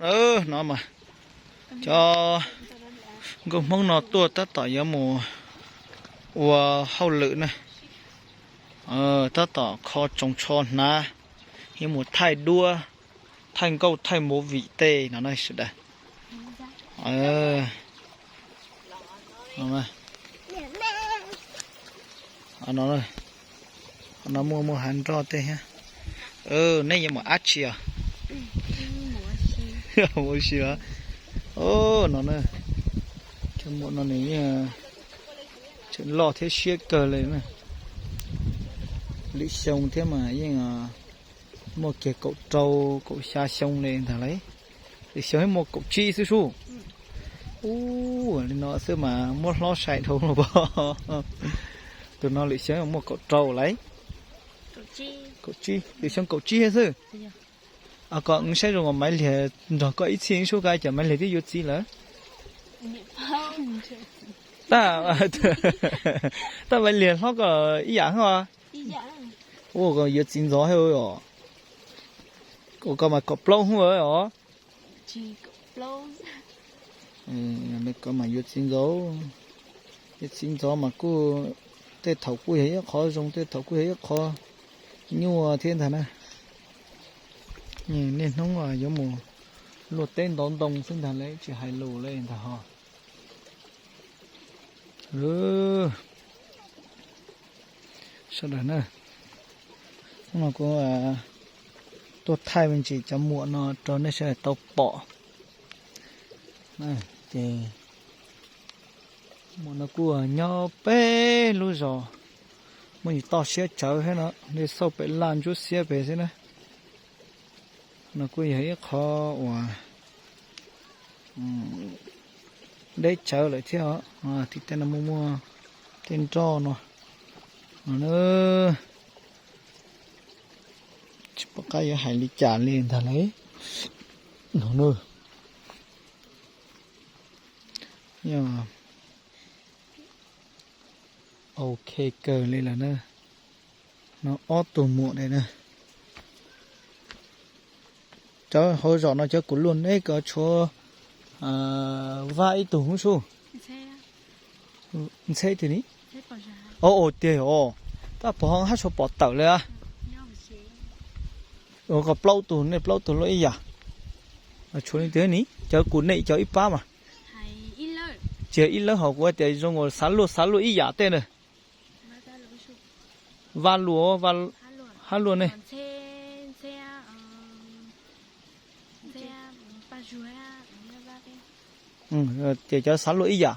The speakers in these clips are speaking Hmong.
No mas cov nkauj Hmoob no tuaj tab tom yuav mus ua hauj lwm na. Tab tom kho tsoos tsho hnav, yuav mus thaij duab, thaij nkauj thaij movie tej no na sawv daws. No muaj muaj hav nroj tej thiab. Nej yuav mus dab tsi os? Mus ua si os. No na, cov muam no nws yeej tseem loj thiab siab kawg li na. Lwm xyoo thiab mas yeej muaj kiag kaum rau kaum xya xyoo li ntag lauj. Lwm xyoo muaj kaum tsib xwb sub. Ua li no xwb mas muab hlob sai dhau los pob. Tus no lwm xyoo muaj kaum rau lauj. Kaum tsib, lwm xyoo kaum tsib xwb. Kom saib zoo uas Maiv Liag nrog koj ib txhij sub, koj cas Maiv Liag twb yuav txiv lawm. Tab, tab Maiv Liag hlob koj ib yam os. Ua koj yuav txiv ntxov thiab os. Ua koj mas kaum plaub hnub os. Koj mas yuav txiv ntxov. Yuav txiv ntxov mas kuj tej thaum kuj yog ib qho zoo, tej thaum kuj yog ib qho nyuaj thiab ntag na. Niaj hnub yuav mus luaj teb ntov ntoo xwb ntag, lawv tsis hais lus li ntag ho. Sawv daws na, hnub no kuv tuaj thaij me ntsis cov muam no rau nej sawv daws tau pom. Ces muam no kuj nyob peb lub zos, muaj ib toj siab tsawv thiab no, nej xauj pem laj ntsuab xiab pem xwb na. No kuj yog ib qho uas deb tsawv lawm thiab os. Tim tej no muaj muaj tej nroj no, no tsis pom qab yuav hais li cas li ntag lauj. No na, yog ok kawg li lawm na. No ob tug muam ne na. Cov hauv zos no cov kuv luaj neb ko tshuav Vaj ib tug hub sub. Ntxheb twg ni? O, tiag os. Tab pov hab tshuav pom tawm li. Ua koj plaub tug, nej plaub tug luaj ib yam. Tshuav leej twg ni? Cov kuv nej cov ib pab mas. Tsis yog ib lawb hos kuv hais tias zoo uas xav luaj xav luaj ib yam tej na. Vaj luaj, hab luaj ne. Ces cov xav luaj ib yam.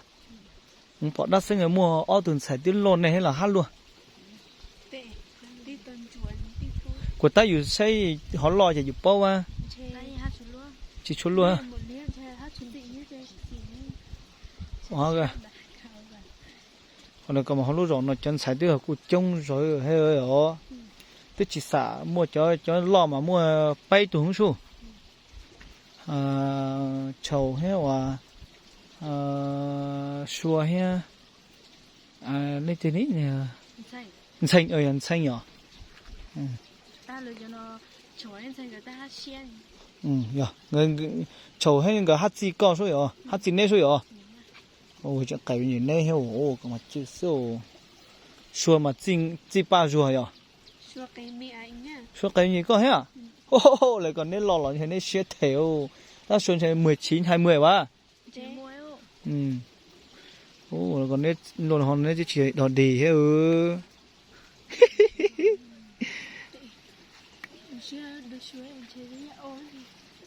Pom dab xeeb muaj ob tug ntxhais twb luaj nej los hab luaj. Kuv tab yus saib hov loj ces yus paub a. Tsis tshua luaj. Qhov no ko mas hauv lub zos no cov ntxhais twb kuj coob zog os. Twb tsis xam muaj cov, cov loj mas muaj peb tug hub sub. Tshaus thiab uas Sua thiab leej twg ni? Ntxhee, yog Ntxhee os. Tshaus thiab nkawd hab txij koj sub yom, hab txij neb sub yom. Tseem qes neb thiab, Sua mas txij Paj Zuag yom. Sua qes nyiam koj thiab. Lawv kom neb los los neb siab them. Tab Sua ntshai mười chín hai mươi vas. Lawv kom neb luaj ho neb twb tsis dog dig thiab.